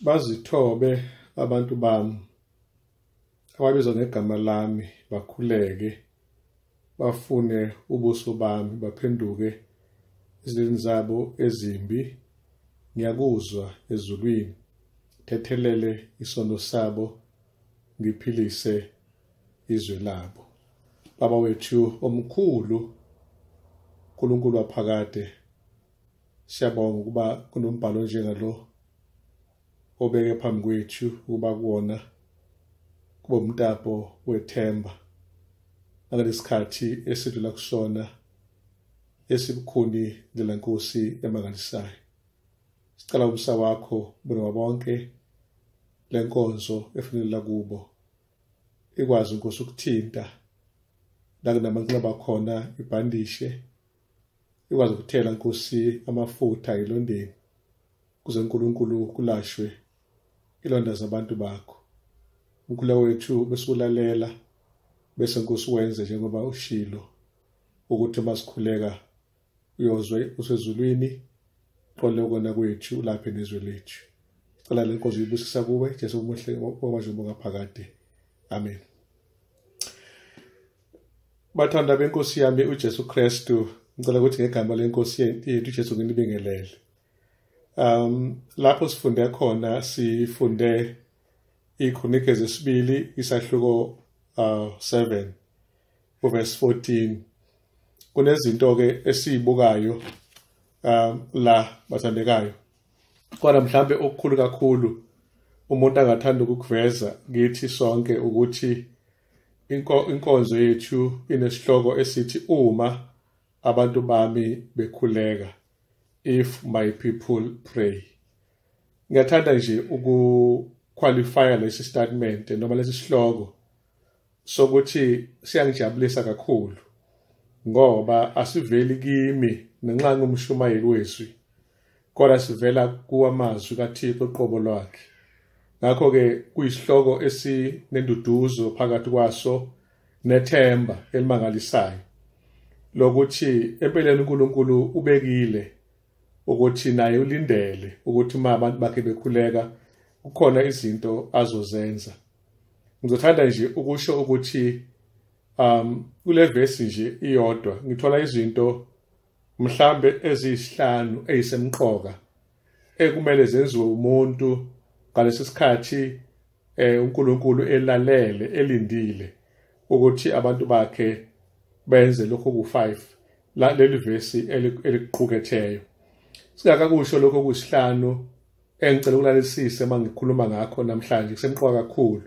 Bazithobe abantu bami ababizwa ngegama lami, bakhuleke, bafune ubuso bami, baphenduke ezindleleni zabo ezimbi. Ngiyakuzwa ezulwini, thethelele isono sabo, ngiphilise izwe labo. Baba wethu omkhulu, uNkulunkulu waphakade, siyabonga ukuba kunombhalo njengalo obeke phambi kwethu ukuba kuwona kube umtapo wethemba nangalesikhathi esidlula kusona esibukhuni ndlela Nkosi emangalisayo. Sicela umsa wakho bona bonke lenkonzo efinyelela kubo ikwazi Nkosi ukuthinta la kunamanxeba khona, ibhandishe, ikwazi ukuthela Nkosi amafutha elondeni kuze uNkulunkulu kulashwe ilonda zabantu bakho. Umkhuleko wethu besulalela bese Nkosi wenze njengoba ushilo ukuthi masikhuleka uyozwe usezulwini, xole ukona kwethu lapha nezwe lethu. Cela le nkonzo ibusisa kuwe Jesu omuhle owaje ngaphakade. Amen. Bathanda benkosi yami uJesu Kristu, ngicela ukuthi ngegama lenkosi yethu uJesu nginibingelele. Lapho sifunde khona, sifunde iKronike zesibili isahluko 7 uverse 14. Kunezinto ke esizibukayo la bathandekayo, kodwa mhlambe okukhulu kakhulu umuntu angathanda ukukuveza kithi sonke ukuthi inkonzo yethu inesihloko esithi uma abantu bami bekhuleka, if my people pray. Ngiyathanda nje ukuqualifya lesi statement noma lesi sihloko sokuthi siyangijabulisa kakhulu ngoba asiveli kimi nenxa ngumshumayeli wezwi, kodwa sivela kuwamazwi kaThixo uqobo lwakhe. Ngakho-ke kuyisihloko esinenduduzo phakathi kwaso nethemba elimangalisayo lokuthi empeleni uNkulunkulu ubekile ukuthi naye ulindele ukuthi uma abantu bakhe bekhuleka kukhona izinto azozenza. Ngizothanda nje ukusho ukuthi kule verse nje iyodwa ngithola izinto mhlambe eziyisihlanu ezisemqoka ekumele zenziwe umuntu ngalesi sikhathi uNkulunkulu elalele elindile ukuthi abantu bakhe benze lokho ku5 la leli verse eliqhuketheyo. Singakakusho lokho kusihlanu engicela ukulalisise mangikhuluma ngakho namhlanje, kusemqoka kakhulu.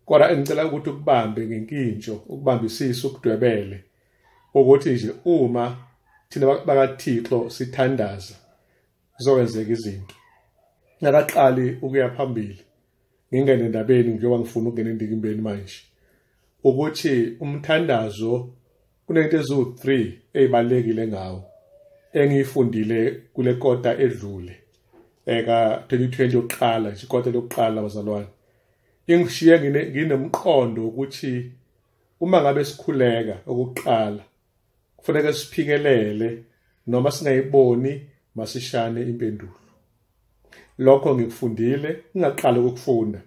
Kodwa engicela ukuthi ukubambe ngenkintsho, ukubambisise, ukudwebele ukuthi nje uma thina bakaThixo sithandaza kuzokwenzeka izinto. Ngakaqali ukuya phambili ngingene endabeni njengoba ngifuna ukungena endikimbeni manje, ukuthi umthandazo kunento eziwu3 ezibalekile ngawo engiyifundile kule kota edlule eka 2020 yokuqala nje, ikota lokuqala bazalwane. Ingishiye nginomqondo ukuthi uma ngabe sikhuleka okokuqala kufanele siphikelele noma singayiboni masishane impendulo. Lokho ngikufundile ngingaqala ukufunda,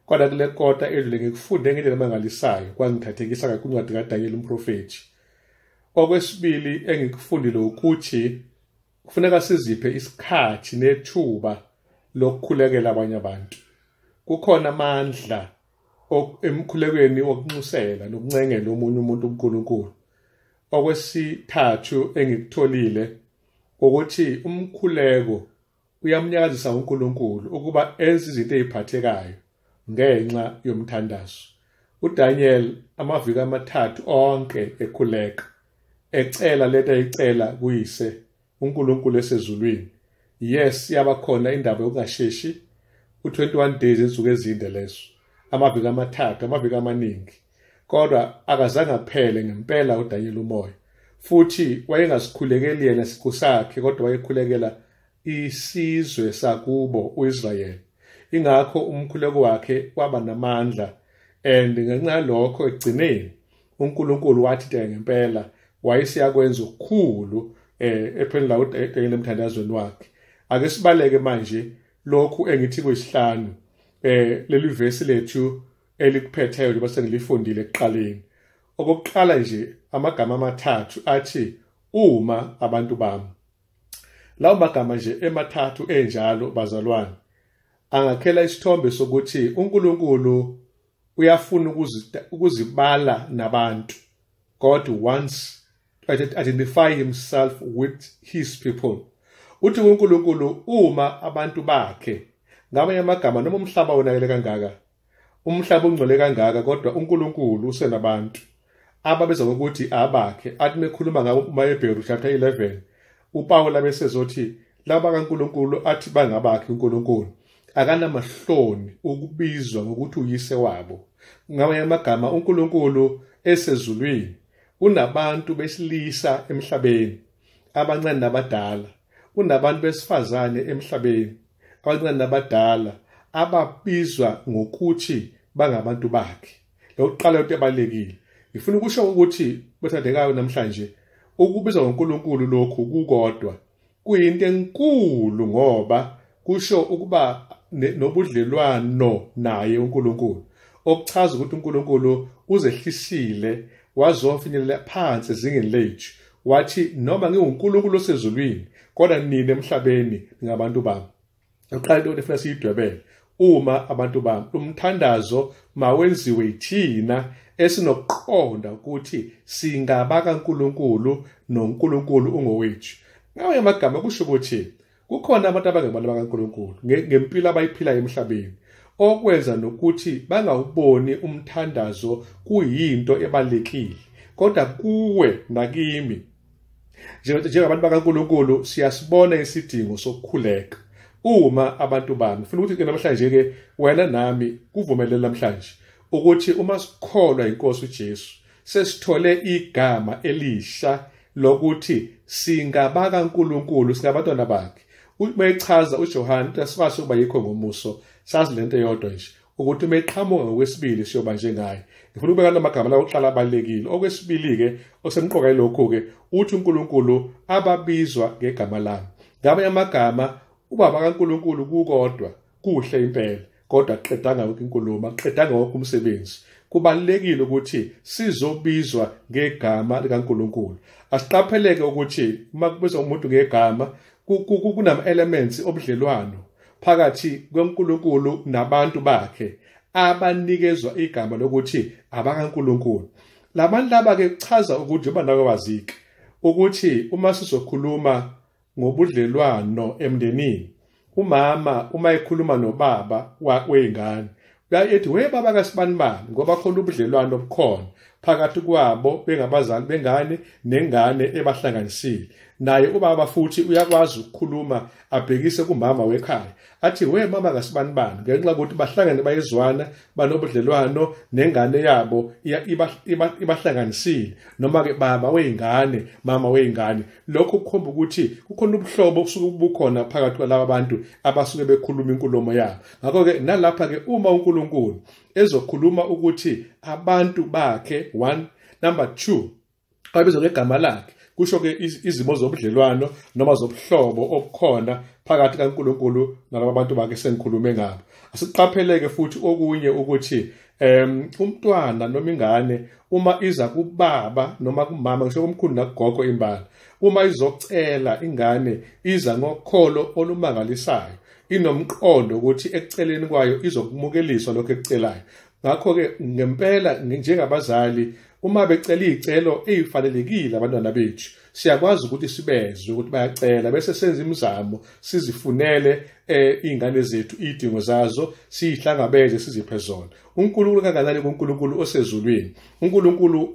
kodwa kule kota edlule ngikufunde ngendlela emangalisayo, kwangithathekisa kakhulu incwadi kaDaniel umprofethi. Okwesibili engikufundile ukuthi kufuneka siziphe isikhathi nethuba lokukhulekela abanye abantu. Kukhona amandla emkhulekweni wokunxusela nokuncengela omunye umuntu uNkulunkulu. Okwesithathu engikutholile ukuthi umkhuleko uyamnyakazisa uNkulunkulu ukuba enze izinto eziphathekayo ngenxa yomthandazo. uDaniel amaviki amathathu onke ekhuleka ecela lento ayicela kuyise uNkulunkulu esezulwini. Yes, yabakhona indaba yokungasheshi, u21 days insuku ezinde lezo, amaviki amathathu, amaviki amaningi, kodwa akazange aphele ngempela uDaniel umoya. Futhi wayengasikhulekeli yena siqu sakhe, kodwa wayekhulekela isizwe sakubo uIsrayeli. Ingakho umkhuleko wakhe waba namandla, and ngenxa yalokho ekugcineni uNkulunkulu wathi ngempela wayesiyakwenza okukhulu ephendula uDaniel emthandazweni wakhe. Ake sibaleke manje lokhu engithi kuyisihlanu leli verse lethu elikuphetheyo njengoba sengilifundile ekuqaleni. Okokuqala nje amagama amathathu athi uma abantu bami. Lawo magama nje emathathu enjalo bazalwane angakhela isithombe sokuthi uNkulunkulu uyafuna ukuzibala nabantu. God wants to identify himself with his people. Uthi uNkulunkulu uma abantu bakhe, ngamanye amagama noma umhlaba wonakele kangaka, umhlaba ungcole kangaka, kodwa uNkulunkulu usenabantu ababeza ngokuthi abakhe. Athi mekhuluma ngabo kumaHebheru chapter 11, uPawula besezothi laba kaNkulunkulu athi bangabakhe uNkulunkulu akanamahloni ukubizwa ngokuthi uyise wabo. Ngamanye amagama uNkulunkulu esezulwini unabantu besilisa emhlabeni abancane nabadala, unabantu besifazane emhlabeni abancane nabadala ababizwa ngokuthi bangabantu bakhe. Lokuqala into ebalekile ngifuna ukusho ukuthi bathandekayo namhlanje ukubizwa ngoNkulunkulu lokhu kukodwa kuyinto enkulu, ngoba kusho ukuba nobudlelwano naye uNkulunkulu, okuchaza ukuthi uNkulunkulu uzehlisile wazofinyelela phansi ezingeni lethu, wathi noma nginguNkulunkulu osezulwini kodwa nina emhlabeni ningabantu bami. Uqala into efuna siyidwebele, uma abantu bami. Umthandazo mawenziwe yithina esinokuqonda ukuthi singaba kaNkulunkulu noNkulunkulu ungowethu. Ngawe amagama kusho ukuthi kukhona abantu abangabantu bakaNkulunkulu ngempilo abayiphilayo emhlabeni, okwenza nokuthi bangawuboni umthandazo kuyinto ebalekile. Kodwa kuwe nakimi njengabantu bakaNkulunkulu siyasibona isidingo sokukhuleka. Uma abantu bami, ngifuna ukuthi namhlanje ke wena nami kuvumelele namhlanje ukuthi uma sikholwa inkosi uJesu sesithole igama elisha lokuthi singaba kaNkulunkulu, singabantwana bakhe. Uma echaza uJohane ukuthi asikwazi ukuba yikho ngomuso, sazi lento eyodwa nje ukuthi uma eqhamuka ngokwesibili siyoba njengaye. Ngifuna ukubeka lamagama la oqala abalekile. Okwesibili ke osemqoka yilokhu ke, uthi uNkulunkulu ababizwa ngegama lami. Ngamanye amagama ubaba kaNkulunkulu kukodwa kuhle impela, kodwa aqedanga yonke inkulumo, aqedanga wonke umsebenzi. Kubalekile ukuthi sizobizwa ngegama likaNkulunkulu. Asiqapheleke ukuthi uma kubizwa umuntu ngegama kunama elements obudlelwano phakathi kweNkulunkulu nabantu bakhe abanikezwa igama lokuthi abakaNkulunkulu. Labantu laba ke kuchaza ukuthi njengoba nawe wazike ukuthi uma sizokhuluma ngobudlelwano emndenini, umama uma ekhuluma nobaba wengane uyayethi we baba kaSibanibani, ngoba khona ubudlelwano obukhona phakathi kwabo bengabazali bengane nengane ebahlanganisile. Naye ubaba futhi uyakwazi ukukhuluma abhekise kumama wekhaya athi we mama kaSibanibani, ngenxa yokuthi bahlangene bayezwana, banobudlelwano nengane yabo ibahlanganisile, noma ke baba wengane mama wengane. Lokho kukhomba ukuthi kukhona ubuhlobo obusuke bukhona phakathi kwalaba bantu abasuke bekhuluma inkulumo yabo. Ngakho ke nalapha ke uma uNkulunkulu ezokhuluma ukuthi abantu bakhe, 1, number 2 abizwa ngegama lakhe, kusho ke izimo zobudlelwano noma zobuhlobo obukhona phakathi kaNkulunkulu nalabo bantu bakhe sengikhulume ngabo. Asiqapheleke futhi okunye ukuthi umntwana noma ingane uma iza kubaba noma kumama, ngisho kumkhulu nakugogo imbala, uma izocela ingane iza ngokholo olumangalisayo, inomqondo ukuthi ekuceleni kwayo izokumukeliswa lokho ekucelayo. Ngakho ke ngempela njengabazali uma becela izicelo ezifanelekile abantwana bethu, siyakwazi ukuthi sibezwe ukuthi bayacela, bese senza imizamo sizifunele izingane zethu izidingo zazo, sizihlangabeze siziphe zona. uNkulunkulu kangakanani kuNkulunkulu osezulwini, uNkulunkulu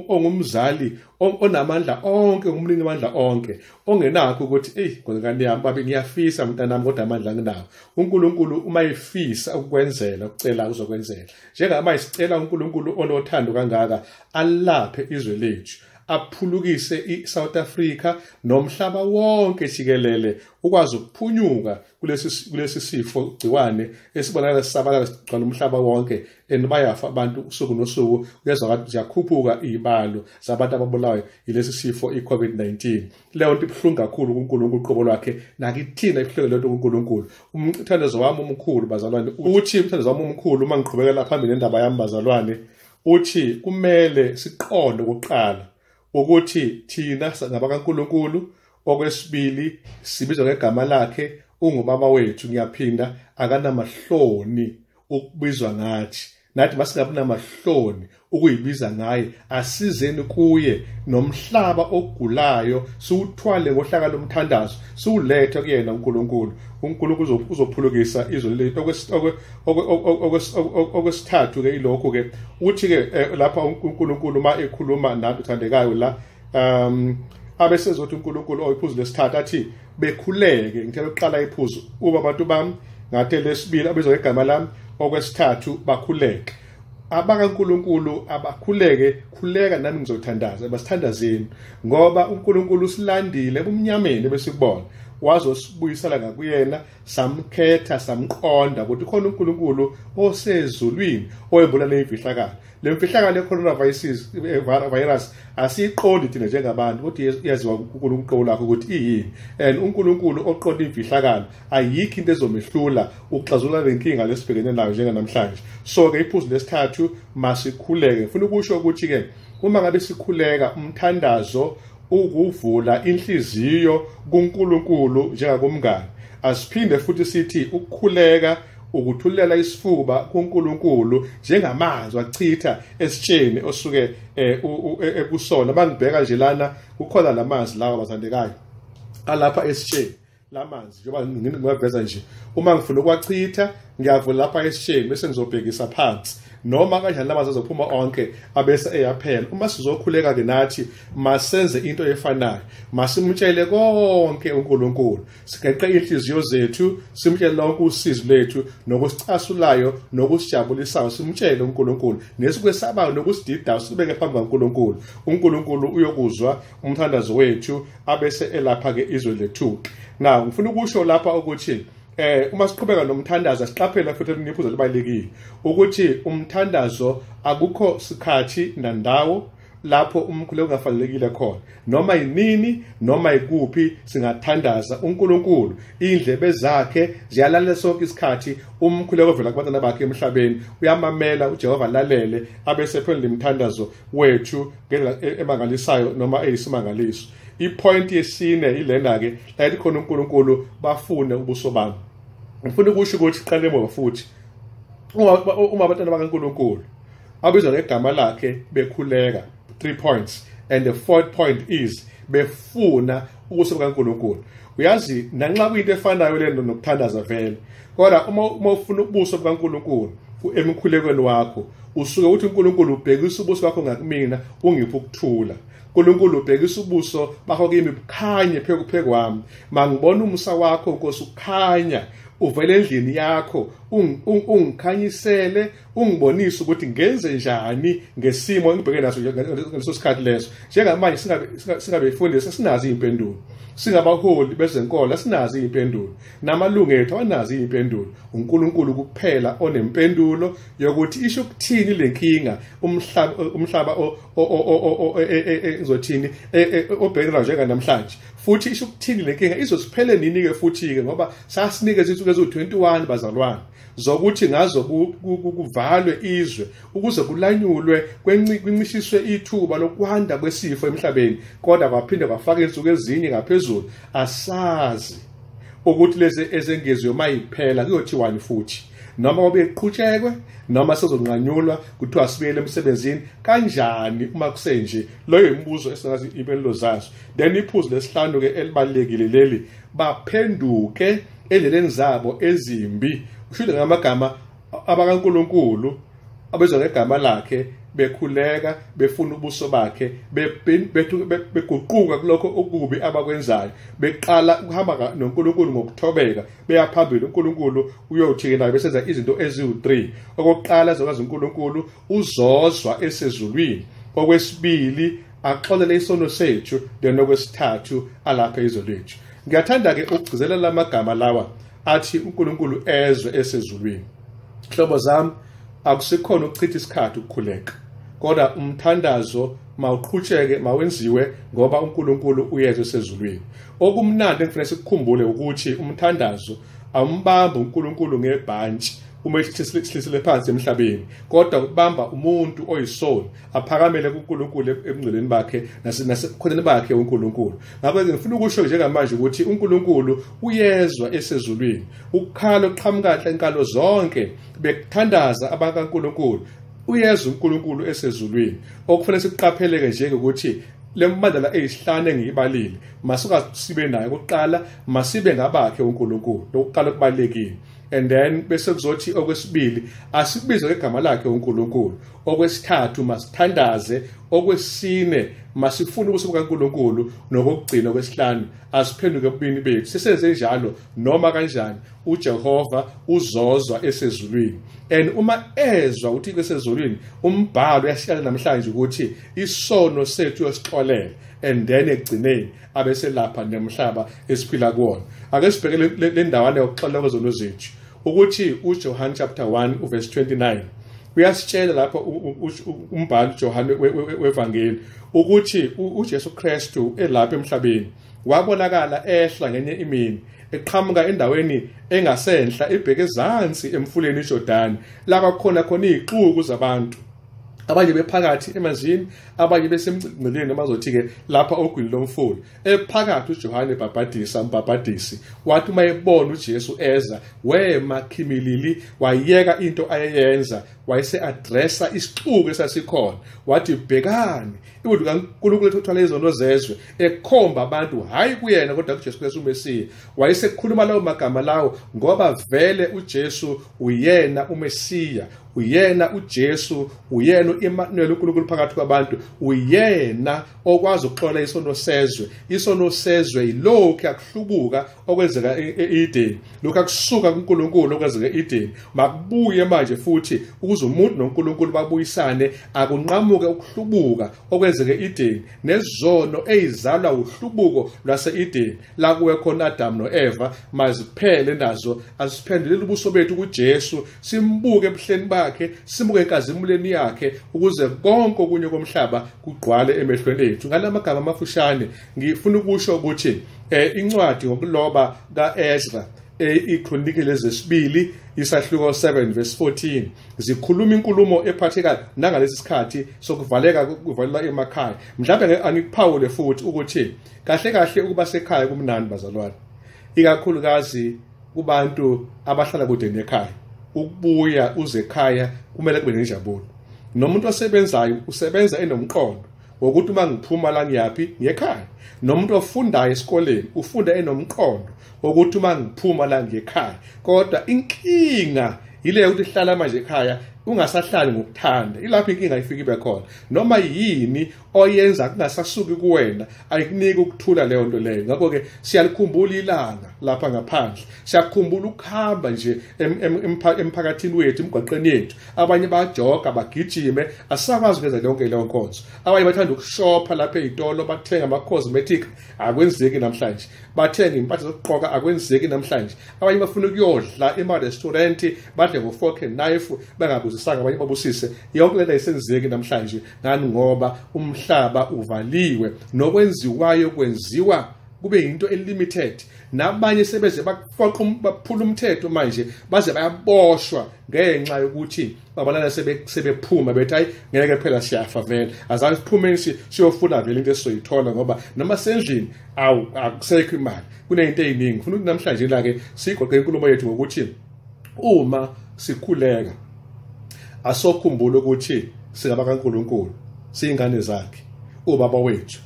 ongumzali onamandla onke, ngumnini amandla onke, ongenakho ukuthi hey ngane yami babe ngiyafisa mntanami kodwa amandla anginawo. uNkulunkulu uma efisa ukukwenzela ukucela uzokwenzela. Njengama isicela uNkulunkulu onothando kangaka alaphe izwe lethu, aphulukise iSouth Africa nomhlaba wonke jikelele ukwazi ukuphunyuka kulesi sifo gciwane esibonakala sisabalala sigcwala umhlaba wonke, and bayafa abantu usuku nosuku. Kuyezwa ziyakhuphuka izibalo zabantu ababulawayo yilesi sifo iCOVID-19. Leyo nto ibuhlungu kakhulu kuNkulunkulu uqobo lwakhe, nakithina ibuhlungu lento kuNkulunkulu. Umthandazo wami omkhulu bazalwane uthi, umthandazo wami omkhulu uma ngiqhubekela phambili nendaba yami bazalwane, uthi kumele siqonde ukuqala ukuthi thina ngabakaNkulunkulu. Okwesibili, sibizwa ngegama lakhe, ungubaba wethu. Ngiyaphinda, akanamahloni ukubizwa ngathi, nathi masingabi namahloni ukuyibiza ngaye. Asizeni kuye nomhlaba ogulayo siwuthwale ngohlaka lomthandazo, siwulethe kuyena uNkulunkulu. uNkulunkulu uzophulukisa izwe lethu. Okwesithathu ke ilokhu ke uthi ke lapha uNkulunkulu uma ekhuluma nathi uthandekayo la, abesezothi uNkulunkulu oyiphuzu lesithathu athi bekhuleke. Ngithela ukuqala iphuzu, uba abantu bami, ngathi lesibili abizwa ngegama lami, okwesithathu bakhuleke. AbakaNkulunkulu abakhuleke, khuleka nami ngizothandaza. Basithandazeni ngoba uNkulunkulu usilandile ebumnyameni besikubona, wazosibuyisela ngakuyena, samkhetha, samqonda ukuthi khona uNkulunkulu osezulwini oyembula lemfihlakalo. Lemfihlakalo ye-coronavirus virus asiyiqondi thina njengabantu, kodwa iyaziwa uNkulunkulu uqobo lakhe ukuthi iyini. And uNkulunkulu oqonda imfihlakalo, ayikho into ezomehlula ukuxazulula lenkinga lesibhekene nayo njenganamhlanje. So ke iphuzu lesithathu, masikhuleke. Ngifuna ukusho ukuthi ke uma ngabe sikhuleka, umthandazo ukuvula inhliziyo kuNkulunkulu njengakumngani. Asiphinde futhi sithi ukukhuleka ukuthulela isifuba kuNkulunkulu njengamanzi achitha esitsheni osuke ekusona. Bangibheka nje lana kukhona lamanzi lawa bathandekayo alapha esitsheni, lamanzi njengoba ngiwaveza nje, uma ngifuna ukwachitha ngiyavula lapha esitsheni bese ngizobhekisa phansi, noma kanjani lamanzi azophuma onke abese eyaphela. Uma sizokhuleka ke nathi masenze into efanayo, masimtshele konke uNkulunkulu, sigeqe inhliziyo zethu, simtshele lonke usizi lethu nokusicasulayo nokusijabulisayo, simtshele uNkulunkulu nesikwesabayo nokusididayo, sibeke phambi kaNkulunkulu. uNkulunkulu uyokuzwa umthandazo wethu abese elapha ke izwe lethu. Now ngifuna ukusho lapha ukuthi uma siqhubeka nomthandazo siqaphela futhi elinye iphuzu elibalulekile ukuthi umthandazo akukho sikhathi nandawo lapho umkhuleko ungafanelekile khona. Noma yinini noma ikuphi singathandaza uNkulunkulu, indlebe zakhe ziyalalela sonke isikhathi umkhuleko ovela kubantwana bakhe emhlabeni. Uyamamela uJehova, lalele abese phendula imthandazo wethu ngendlela emangalisayo noma eyisimangaliso. Ipoint yesine ilena ke, la ethi khona uNkulunkulu bafune ubuso bami. Ngifuna ukusho ukuthi qale emuva futhi, uma abantwana bakaNkulunkulu abizwa ngegama lakhe bekhuleka, 3 points, and the fourth point is befuna ubuso bukaNkulunkulu. Uyazi nanxa kuyinto efanayo lento nokuthandaza vele, kodwa uma ufuna ubuso bukaNkulunkulu emkhulekweni wakho, usuke uthi uNkulunkulu ubhekisa ubuso bakho ngakumina ungiphe ukuthula. uNkulunkulu ubhekisa ubuso bakho kimi bukhanye phezu kwami, mangibona umusa wakho Nkosi ukhanya uvele endlini yakho, ungikhanyisele, ungibonise ukuthi ngenze njani ngesimo engibhekene naso ngaleso sikhathi leso. Njengamanje singabefundisi sinazo izimpendulo, singabaholi bezenkolo sinazo izimpendulo, namalungu ethu awanazo izimpendulo. uNkulunkulu kuphela onempendulo yokuthi isho ukuthini lenkinga umhlaba ngizothini obhekene nayo njenganamhlanje, futhi isho ukuthini lenkinga izosiphele nini ke futhi ke, ngoba sasinikeza insuku eziwu-21 bazalwane zokuthi ngazo kuvalwe izwe ukuze kulanyulwe kuncishiswe ithuba lokwanda kwesifo emhlabeni, kodwa kwaphinde kwafaka insuku ezinye ngaphezulu. Asazi ukuthi lezi ezengeziwe mayiphela kuyothiwani futhi, noma obeqhutshekwe noma sezonqanyulwa kuthiwa sibuyele emsebenzini kanjani uma kusenje. Loyo imibuzo esingazi impendulo zazo. Then iphuzu lesihlanu ke elibalulekile leli, baphenduke endleleni zabo ezimbi. Usho ngamagama abakaNkulunkulu abezwa ngegama lakhe bekhuleka befuna ubuso bakhe, beguquka kulokho okubi abakwenzayo, beqala ukuhamba noNkulunkulu ngokuthobeka beya phambili. uNkulunkulu uyothi naye besenza izinto eziwu-3. Okokuqala, zokwazi uNkulunkulu uzozwa esezulwini. Okwesibili, axolele isono sethu, then okwesithathu alaphe izwe lethu. Ngiyathanda ke ukugcizelela lamagama lawa athi uNkulunkulu ezwe esezulwini. Hlobo zami, akusikhona ukuchitha isikhathi ukukhuleka, kodwa umthandazo mawuqhutsheke, mawenziwe, ngoba uNkulunkulu uyezwe esezulwini. Okumnandi engifanele sikukhumbule ukuthi umthandazo awumbambi uNkulunkulu ngebhantshi uma esihlisele phansi emhlabeni, kodwa kubamba umuntu oyisoni aphakamele kuNkulunkulu ebungcweleni bakhe nasebukhoneni bakhe uNkulunkulu. Ngakho ke ngifuna ukusho njengamanje ukuthi uNkulunkulu uyezwa esezulwini ukukhala okuqhamuka enkalo zonke bekuthandaza abakaNkulunkulu. Uyezwa uNkulunkulu esezulwini. Okufanele sikuqapheleke nje ukuthi le mbandela eyisihlanu engiyibalile masuka sibe nayo. Kokuqala, masibe ngabakhe uNkulunkulu, lokuqala kubalekile. And then bese kuzothi okwesibili, asikubize ngegama lakhe uNkulunkulu. Okwesithathu, masithandaze. Okwesine, masifune ubuso bukaNkulunkulu. Nokugcina okwesihlanu, asiphenduke ebubini bethu. Sisenze njalo noma kanjani uJehova uzozwa esezulwini. And uma ezwa uThixo esezulwini, umbhalo uyasitshela namhlanje ukuthi isono sethu uyosixolela, and then ekugcineni abeselapha nemhlaba esiphila kuwona. Ake sibheke le ndawana yokuxolela kwezono zethu, ukuthi uJohn chapter 1 uverse 29 uyasitshela lapho umbhalo uJohn wevangeli ukuthi uJesu Kristu elapha emhlabeni wabonakala ehla ngenye imini eqhamuka endaweni engasenhla ebheke ezansi emfuleni iJordan, la kwakhona khona izixuku zabantu, abanye bephakathi emanzini, abanye besemngceleni abazothi-ke lapha ogwini lomfula. Ephakathi uJohane ebhabhadisa, umbhabhadisi, wathi uma ebona uJesu eza, wema khimilili, wayeka into ayeyenza, wayese-addressa isixuku esasikhona, wathi bhekani iwundlu kaNkulunkulu ethwala izono zezwe, ekhomba abantu hhayi kuyena kodwa kuJesu Kristu uMesiya. Wayesekhuluma lawo magama lawo ngoba vele uJesu uyena uMesiya, uyena uJesu, uyena uEmmanuel, uNkulunkulu phakathi kwabantu, uyena okwazi ukuxola isono sezwe. Isono sezwe yilokhu akuhlubuka okwenzeka e-Eden, lokhu akusuka kuNkulunkulu okwenzeka e-Eden. Makubuye manje futhi ukuze umuntu noNkulunkulu babuyisane, akunqamuke ukuhlubuka okwenzeka e-Eden nezono ezizalwa uhlubuko lwase-Eden la kuwe khona Adam noEva, maziphele nazo. Asiphendulele ubuso bethu kuJesu, simbuke ebuhleni bakhe, simuke enkazimulweni yakhe, ukuze konke okunye komhlaba kugqwale emehlweni ethu. Ngalamagama amafushane ngifuna ukusho ukuthi incwadi ngokuloba kaEzra iChronicles zesibili isahluko 7 verse 14 zikhuluma inkulumo ephathekayo nangalesi sikhathi sokuvaleka, kuvalelwa emakhaya. Mhlawumbe angikuphawule futhi ukuthi kahle kahle ukuba sekhaya kumnandi bazalwane, ikakhulukazi kubantu abahlala kude nekhaya. Ukubuya uze ekhaya kumele kube nenjabulo. Nomuntu osebenzayo usebenza enomqondo wokuthi uma ngiphuma la ngiyaphi, ngiyekhaya. Nomuntu ofundayo esikoleni ufunda enomqondo wokuthi uma ngiphuma la ngiyekhaya. Kodwa inkinga ile ukuthi hlala manje ekhaya ungasahlali ngokuthanda, ilapho inkinga ifika ibe khona. Noma yini oyenza kungasasuki kuwena ayikuniki ukuthula leyo nto leyo. Ngakho-ke siyalikhumbula ilanga lapha ngaphandle, siyakhumbula ukuhamba nje emphakathini wethu, emgwaqeni yethu. Abanye bajoga bagijime, asisakwazi ukwenza yonke leyo nkonzo. Abanye bathanda ukushopha lapha ey'tolo, bathenga ama-cosmetic, akwenzeki namhlanje. Bathenga impahla zokugqoka, akwenzeki namhlanje. Abanye bafuna ukuyodla ema-restaurant, badle ngo-fork and knife, bangabuzisanga abanye babusise. Yonke lento ayisenzeki namhlanje. Ngani? Ngoba umhlaba uvaliwe, nokwenziwayo kwenziwa kube yinto elimited. Nabanye sebeze bafoqa baphula umthetho manje, baze bayaboshwa ngenxa yokuthi babalana sebephuma bethi hayi ngeke phela siyafa vele, azange siphumeni siyofuna vele into esizoyithola, ngoba noma sendlini awu akusekho imali, kuneyinto ey'ningi. Ngifuna ukuthi namhlanje la-ke siyigoqe inkulumo yethu ngokuthi uma sikhuleka asokhumbula ukuthi singaba kaNkulunkulu, siyingane zakhe, ubaba wethu,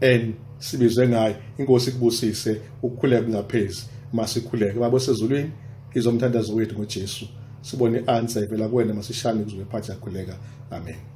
and sibizwe ngaye. Inkosi ikubusise, ukukhuleka kungaphezi. Masikhuleke. Baba osezulwini, izomthandazo wethu ngoJesu, sibone i-answer ivela kuwena, masishange kuze phathi yakhuleka. Amen.